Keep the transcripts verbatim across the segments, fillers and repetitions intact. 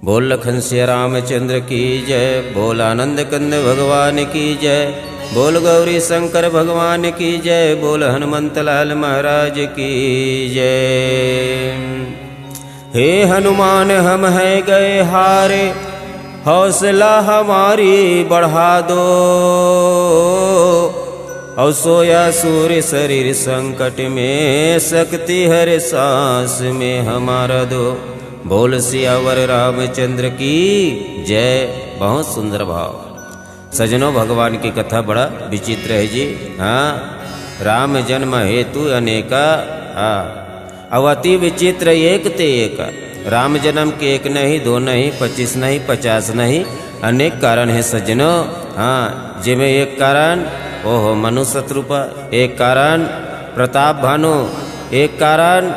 बोल लखन सिया रामचंद्र की जय, बोल आनंद कंद भगवान की जय, बोल गौरी शंकर भगवान की जय, बोल हनुमंत लाल महाराज की जय। हे हनुमान हम हैं गए हारे, हौसला हमारी बढ़ा दो। और सोया सूर शरीर संकट में, शक्ति हर सांस में हमारा दो। बोल सियावर रामचंद्र की जय। बहुत सुंदर भाव। सजनों, भगवान की कथा बड़ा विचित्र है जी। हाँ, राम जन्म हेतु अनेका, हाँ, अउ अति विचित्र एक ते एक। राम जन्म के एक नहीं, दो नहीं, पच्चीस नहीं, पचास नहीं, अनेक कारण है सज्जनों। हाँ, जेमे एक कारण, ओहो, मनु शत्रु पर, एक कारण प्रताप भानु, एक कारण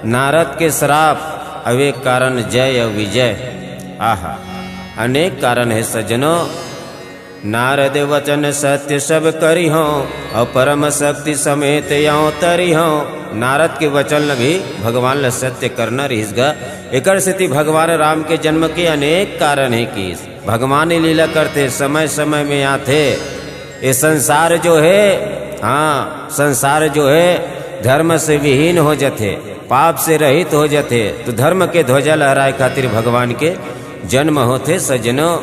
नारद के श्राप, अब एक कारण जय अउ विजय। आहा, अनेक कारण है सज्जनों। नारद वचन सत्य सब करिहौं, अउ परम शक्ति समेत यौं तरिहौं। नारद के वचन ल भी भगवान ल सत्य करना रिहिस गा। एकर सेती भगवान राम के जन्म के अनेक कारण हे कि भगवान ही लीला करथे, समय समय में आथे। ये संसार जो है, हाँ, संसार जो है, धर्म से विहीन हो जथे, पाप से रहित हो जथे, तो धर्म के ध्वजा लहराए खातिर भगवान के जन्म होथे सज्जनों।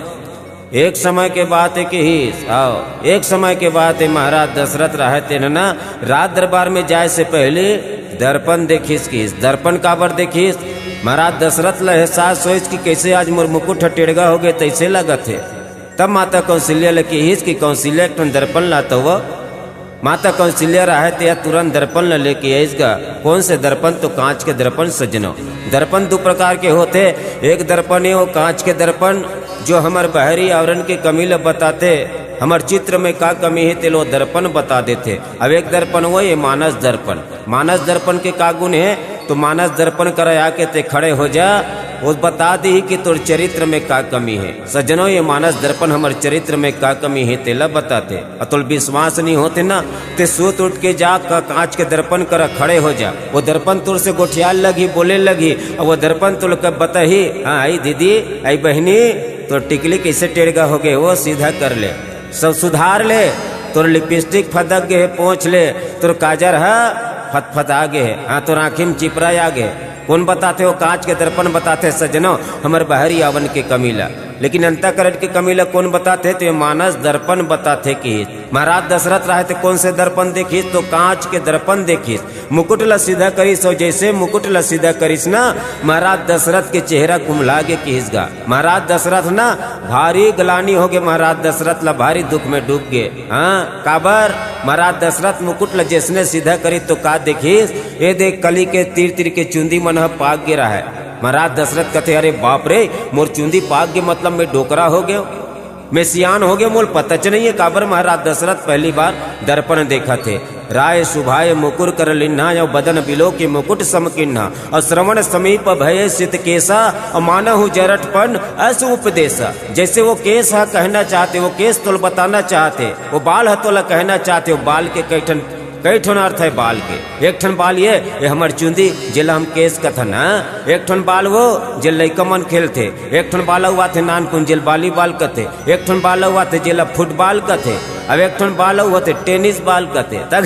एक समय के बात है कि ही, आओ, एक समय के बात है, महाराज दशरथ रहे तेन ना, राज दरबार में जाए से पहले दर्पण देखिस कि दर्पण काबर देखिस? महाराज दशरथ ल एहसास होइस कि कैसे आज मोर मुकुट ह टेड़गा हो गए, तैसे लगत है। तब माता कौशल्या ल किहिस कि कौशल्या, एक ठन दर्पण ला तो वो। माता कौशल्या रहे ते तुरंत दर्पण ल लेके आइस गा। कौन से दर्पण? तो कांच के दर्पण सज्जनों। दर्पण दो प्रकार के होते। एक दर्पण है वो कांच के दर्पण, जो हमर बाहरी आवरण के कमी ल बताते, हमर चित्र में का कमी है तेलो दर्पण बता देते। अब एक दर्पण वो ये मानस दर्पण। मानस दर्पण के का गुण है? तो मानस दर्पण कर आके ते खड़े हो जा, वो बता दी कि तोर चरित्र में का कमी है। सज्जनों, ये मानस दर्पण हमर चरित्र में का कमी है तेला बताते। अतुल विश्वास नहीं होते ना, ते सुत उठ के जा, का-, कांच के दर्पण कर खड़े हो जा। वो दर्पण तोर से गोठियाल लगी, बोले लगी, और वो दर्पण तोल के बताही, "हाँ, आई दीदी, आई बहनी, तोर टिकली कैसे टेड़गा हो गए, वो सीधा कर ले, सब सुधार ले, तोर लिपस्टिक फदक गए, पोंछ ले, तोर काजर ह फतफता गए, हाँ, तोर आँखी में चिपरा आ गए।" कौन बताते? वो कांच के दर्पण बताते सज्जनों, हमर बाहरी आवरण के कमी ला। लेकिन अंतःकरण के कमी ला कौन बताथे? तो ये मानस दर्पण बताथे कि महाराज दशरथ रहे तो कौन से दर्पण देखिस? तो कांच के दर्पण देखिस। मुकुट ला सीधा करिस, और जैसे मुकुट ला सीधा करिस ना, महाराज दशरथ के चेहरा कुमला गे किहिस गा। महाराज दशरथ ना भारी ग्लानी हो गए, महाराज दशरथ ला भारी दुख में डूब गए। हाँ, काबर? महाराज दशरथ मुकुट ला जैसने सीधा करिस तो का देखिस? ये देख, कली के तीर तीर के चुंदी मन ह पाक गे रहा है। महाराज दशरथ कथे, "अरे बाप रे, मोर चुंदी पाक गे, मतलब मैं डोकरा हो गयो, मैं सियान हो गयो, मोल पता च नहीं है।" काबर? महाराज दशरथ पहली बार दर्पण देखत हे। राय सुभाय मुकुर कर लिन्हा, और बदन बिलो के मुकुट समकिन्हा, और श्रवण समीप भय सित केसा, और मानहु जरठ पण अस उपदेसा। जैसे वो केस ह कहना चाहते, वो केस तोल बताना चाहते, वो बाल ह तोला कहना चाहते, वो बाल के कई ठन कई ठन अर्थ है बाल के। एक ठन बाल ये, ये हमर चुंदी, जेला हम केस कथन, हाँ? एक ठन बाल वो, जे लइका मन खेलथे। एक ठन बाल अउ आथे नानकुन, जेल बालीबाल कथे। एक ठन बाल अउ आथे, जेला फुटबॉल कथे। अब एक ठन बाल अउ होथे, टेनिस बाल कथे। तक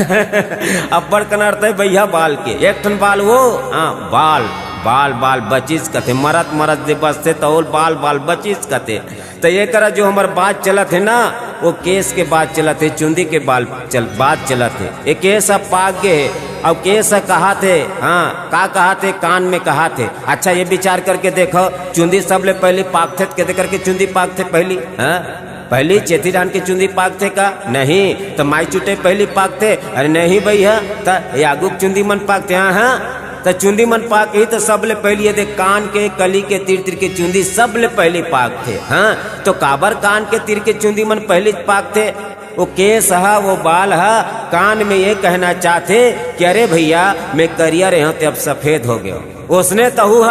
अब्बड़ कन अर्थ है भैया बाल के। एक ठन बाल वो, हाँ, बाल, बाल, बाल बचिस कथे। मरत, मरत जे बचथे, त ओल बाल, बाल बचिस कथे। त ये करा जो हमर बात चलत हे ना, वो केस के बात चलत हे, चुंदी के बाल चल, बात चलत हे। ये केस ह पाक गे हे, अब केस ह कहात हे, हाँ, का कहात हे, कान में कहात हे। अच्छा, ये विचार करके देखो, चुंदी सबले पहली पाकथे त केदे करके चुंदी पाकथे पहली, हाँ? पहली चेती डान के चुंदी पाकथे का? नहीं। त माई चुटे पहली पाकथे? अरे नहीं भैया, त ये आगू के चुंदी मन पाकथे, हाँ, हाँ। त चुंदी मन पाकही त सबले पहली ये देख कान के कली के तीर तीर के चुंदी सबले पहली पाकथे। हाँ, तो काबर कान के तीर के चुंदी मन पहली पाकथे? वो केस ह, वो बाल ह, कान में ये कहना चाहथे कि अरे भैया, मैं करिया रहे हूँ, ते अब सफेद हो गयो। ओसने तहू ह,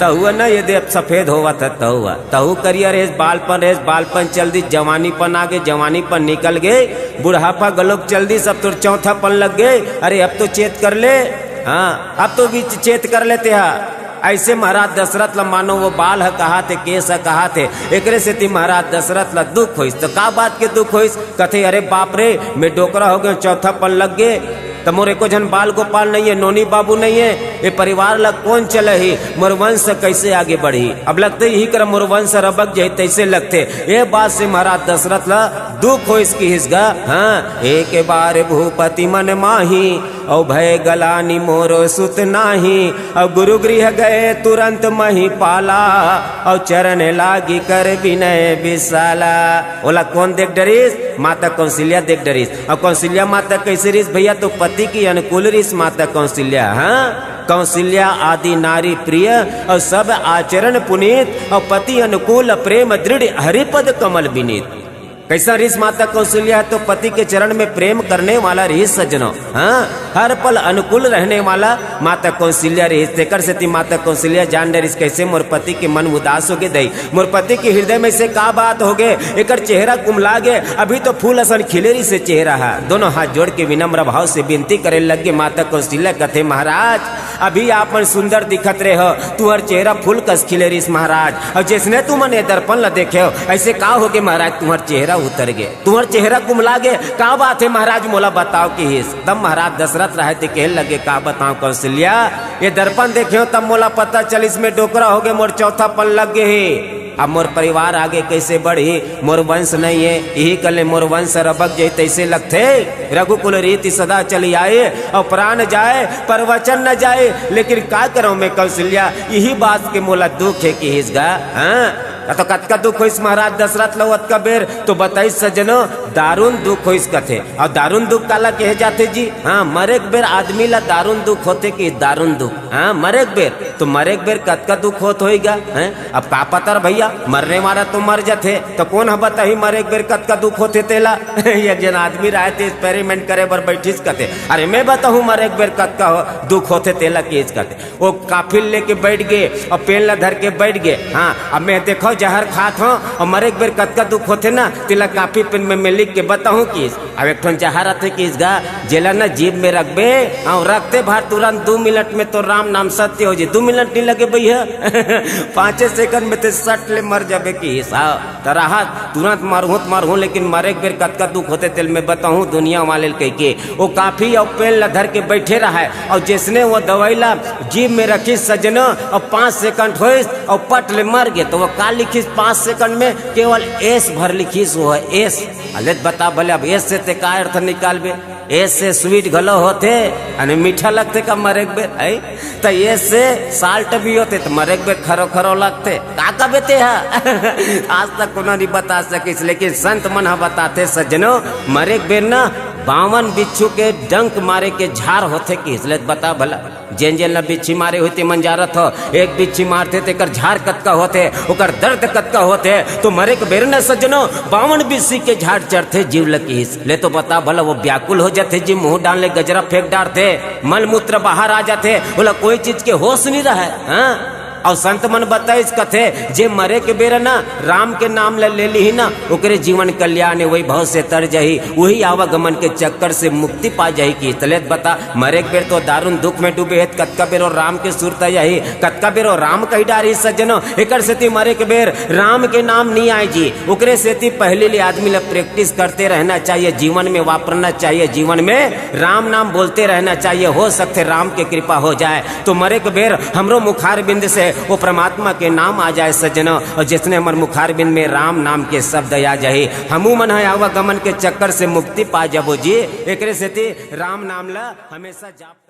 तहू ह ना, ये दे अब सफेद होवत ह, तहू ह। तहू करिया रहेस, बालपन रहेस, बालपन चल दिस, जवानीपन आगे, जवानीपन निकल गे, बुढ़ापा घलोक चल दिस, अब तोर चौथापन लग गे। अरे अब तो चेत कर ले, हाँ, अब तो भी चेत कर लेते हा। अइसे महाराज दशरथ ल मानो वो बाल ह कहाथे, केस ह कहाथे। एकरे सेती महाराज दशरथ ल दुख होइस। त का बात के दुख होइस? कथे, "अरे बाप रे, मैं डोकरा हो गेंव, चौथापन लग गे, त मोर एको झन बाल गोपाल नइये, नोनी बाबू नइये, ये परिवार ल कोन चलही, मोर वंश कइसे आगे बढ़ही?" अब लगथे इही करा मोर वंश रबक जाही, तइसे लगथे। ये बात से महाराज दशरथ ल दुख होइस किहिस गा। हाँ, एक बार भूपति मन माही, अउ भय गलानी मोरो सुत नाही। अउ गुरु गृह गए तुरंत मही पाला, अउ चरण लागी कर विनय विशाला। ओला कोन देख डरिस? माता कौशल्या देख डरिस। अउ कौशल्या माता कइसे रिस भइया? तो पति के अनुकूल रिस माता कौशल्या। हाँ, कौशल्या आदि नारी प्रिय, अउ सब आचरण पुनीत, अउ पति अनुकूल प्रेम दृढ़ हरिपद कमल विनीत। कइसा रिस माता कौशल्या? तो पति के चरण में प्रेम करने वाला रिस सज्जनों। हाँ, हर पल अनुकूल रहने वाला माता कौशल्या रिस। तेकर सेती माता कौशल्या जान डरिस, कइसे मोर पति के मन उदास हो गे दई, मोर पति के हृदय में से का बात हो गे, एकर चेहरा कुमला गे। अभी तो फूल असन खिले रिस से चेहरा हा। दोनों हाथ जोड़ के विनम्र भाव से विनती करे लग गे। माता कौशल्या कथे, महाराज, अभी आप मन सुंदर दिखत रहे हो, तुहर चेहरा फूल कस खिले रिस महाराज। अउ जइसने तुमन ये दर्पण ल देखे हो, अइसे का हो गे महाराज, तुहर चेहरा उतर गे, तुहर चेहरा कुमला गे। का बात हे महाराज, मोला बताव किहिस। तब महाराज दशरथ रहे ते कहे लगे, का बताव कौशल्या, ये दर्पण देखे हो तब मोला पता चलिस मैं डोकरा हो गे, मोर चौथापन लग गे हे। अब मोर परिवार आगे कइसे बढ़ही? मोर वंश नइये, इही कले मोर वंश रबक जाही, तइसे लगथे। रघुकुल रीति सदा चली आए, अउ प्राण जाए, पर वचन न जाए। लेकिन का करंव मैं कौशल्या, इही बात के मोला दुख हे किहिस गा। हाँ, त तो कतका दुख होइस महाराज दशरथ ल ओतका बेर, तो बताइस सज्जनों, दारुण दुख होइस कथे। अउ दारुण दुख काला कहे जाथे जी? हाँ, मरे के बेर आदमी ल दारुण दुख होथे कि दारुण दुख। हाँ, मरे के बेर, तो मरे के बेर कतका दुख होत होही गा, हैं? अब का पता रे भइया, मरने वाला तो मर जथे, तो कोन ह बताही मरे के बेर कतका दुख होथे तेला? एक झन आदमी रहे ते experiment करे बर बइठिस कथे, "अरे मैं बताहूँ मरे के बेर कतका हो, दुख होथे तेला," किहिस कथे। वो काफी लेके बइठ गे अउ पेन ला धर के बइठ गे। हाँ, अब मैं देखो जहर खात हों अउ मरे के बेर कतका दुख होथे ना, तेला काफी पेन में मैं लिख के बताहूँ किहिस। अब एक ठन जहर आथे किहिस गा, जेला ना जीभ में रखबे, हाँ, रखते भर तुरंत दू मिनट में तो राम नाम सत्य हो जाही। दू मिनट नइ लगे भइया, पाँचे सेकंड में ते सट ले मर जाबे किहिस। हाँ, त रहा तुरंत मरहूँ त मरहूँ, लेकिन मरे के बेर कतका दुख होथे तेला मैं बताहूँ दुनिया वाले ल कहिके। वो काफी अउ पेन ला धर के बइठे रहय अउ जइसने वो दवाई ला जीभ में रखिस सज्जनों, अउ पाँच सेकंड होइस अउ पट ले मर गे। त वो का लिखिस पाँच सेकंड में? केवल एस भर लिखिस, वो ह एस। अले त बता भले, अब एस से ते का अर्थ निकालबे? एस से स्वीट घलो होथे, अने मीठा लगथे का मरे के बेर, है? त एस से साल्ट भी होथे, त मरे के बेर खरो खरो लगथे। का कबे ते हा? आज तक कोनो नइ बता सकिस, लेकिन संत मन ह बताथे सज्जनों, मरे के बेर ना बावन बिच्छू के डंक मारे के झार होथे किहिस। ले त बता भला, जेन जेन ला बिच्छी मारे होही ते मन जानत हो, एक बिच्छी मारथे तेकर झार कतका होथे, ओकर दर्द कतका होथे। तो मरे के बेर न सज्जनों, बावन बिच्छी के झार चढ़थे जीव ल किहिस। ले तो बता भला, वो व्याकुल हो जाथे जी, मुंह डाल ले गजरा फेंक डारथे, मल मूत्र बाहर आ जाथे, ओला कोई चीज के होश नइ रहय। हाँ, अउ संत मन बताइस कथे, जे मरे के बेरा ना राम के नाम ल ले लिही ना, ओकरे जीवन कल्याण वैभव से तर जाही, वही आवागमन के चक्कर से मुक्ति पा जाही किहिस। ले त बता, मरे के बेर तो दारुण दुख में डूबे हे, त कतका बेर वो राम के सुरता आही, कतका बेर वो राम कहि डारही सज्जनों। एकर सेती मरे के बेर राम के नाम नइ आय जी, ओकरे सेती पहिली ले आदमी ल प्रैक्टिस करते रहना चाहिए, जीवन में वापरना चाहिए, जीवन में राम नाम बोलते रहना चाहिए, हो सकथे राम के कृपा हो जाय। तो मरे के बेर हमरो मुखारबिंद से वो परमात्मा के नाम आ जाय सज्जनों, अउ जइसने हमर मुखारबिंद में राम नाम के शब्द आ जाही, हमू मन ह आवागमन के चक्कर से मुक्ति पा जाबो जी। एकरे सेती राम नाम ल हमेशा जाप